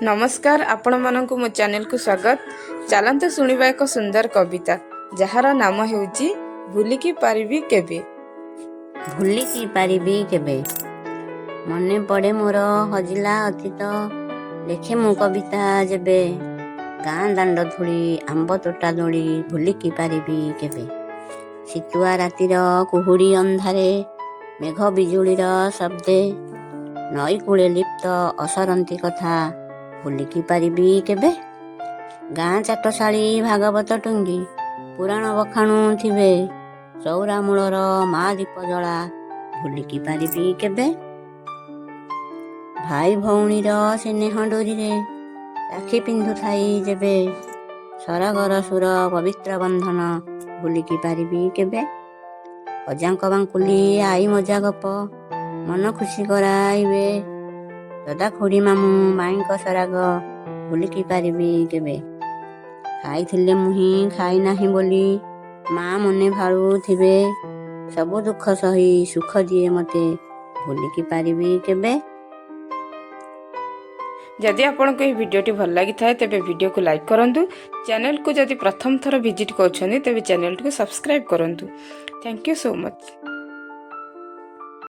ନମସ୍କାର, ଆପଣମାନଙ୍କୁ ମୋ ଚ୍ୟାନେଲକୁ ସ୍ୱାଗତ। ଚାଲନ୍ତୁ ଶୁଣିବା ଏକ ସୁନ୍ଦର କବିତା, ଯାହାର ନାମ ହେଉଛି ଭୁଲିକି ପାରିବି କେବେ। ଭୁଲିକି ପାରିବି କେବେ। ମନେ ପଡ଼େ ମୋର ହଜିଲା ଅତୀତ, ଲେଖେ ମୁଁ କବିତା ଯେବେ। ଗାଁ ଦାଣ୍ଡ ଧୂଳି, ଆମ୍ବ ତୋଟା ଦୋଳି, ଭୁଲିକି ପାରିବି କେବେ? ଶୀତୁଆ ରାତିର କୁହୁଡ଼ି ଅନ୍ଧାରେ, ମେଘ ବିଜୁଳିର ଶବ୍ଦେ, ନଈ କୂଳେ ଲିପ୍ତ ଅସରନ୍ତି କଥା, ଭୁଲିକି ପାରିବି କେବେ? ଗାଁ ଚାଟଶାଳୀ ଭାଗବତ ଟୁଙ୍ଗି ପୁରାଣ ବଖାଣୁଥିବେ, ଚଉରା ମୂଳର ମା ଦୀପ ଜଳା, ଭୁଲିକି ପାରିବି କେବେ? ଭାଇ ଭଉଣୀର ସ୍ନେହ ଡୋରିରେ ରାକ୍ଷୀ ପିନ୍ଧୁଥାଇ ଯେବେ, ସରଗର ସୁର ପବିତ୍ର ବନ୍ଧନ, ଭୁଲିକି ପାରିବି କେବେ? ଅଜାଙ୍କ ବାଙ୍କୁଲି, ଆଈ ମଜା ଗପ ମନ ଖୁସି କରାଇବେ, ଦଦା, ଖୁଡ଼ି, ମାମୁଁ ମାଇଁଙ୍କ ସରାଗ, ଭୁଲିକି ପାରିବି କେବେ? ଖାଇଥିଲେ ମୁହିଁ ଖାଇ ନାହିଁ ବୋଲି ମା ମନେ ଭାଳୁଥିବେ, ସବୁ ଦୁଃଖ ସହି ସୁଖ ଦିଏ ମତେ, ଭୁଲିକି ପାରିବି କେବେ? ଯଦି ଆପଣଙ୍କୁ ଏହି ଭିଡ଼ିଓଟି ଭଲ ଲାଗିଥାଏ, ତେବେ ଭିଡ଼ିଓକୁ ଲାଇକ୍ କରନ୍ତୁ। ଚ୍ୟାନେଲକୁ ଯଦି ପ୍ରଥମ ଥର ଭିଜିଟ୍ କରୁଛନ୍ତି, ତେବେ ଚ୍ୟାନେଲଟିକୁ ସବସ୍କ୍ରାଇବ୍ କରନ୍ତୁ। Thank you so much.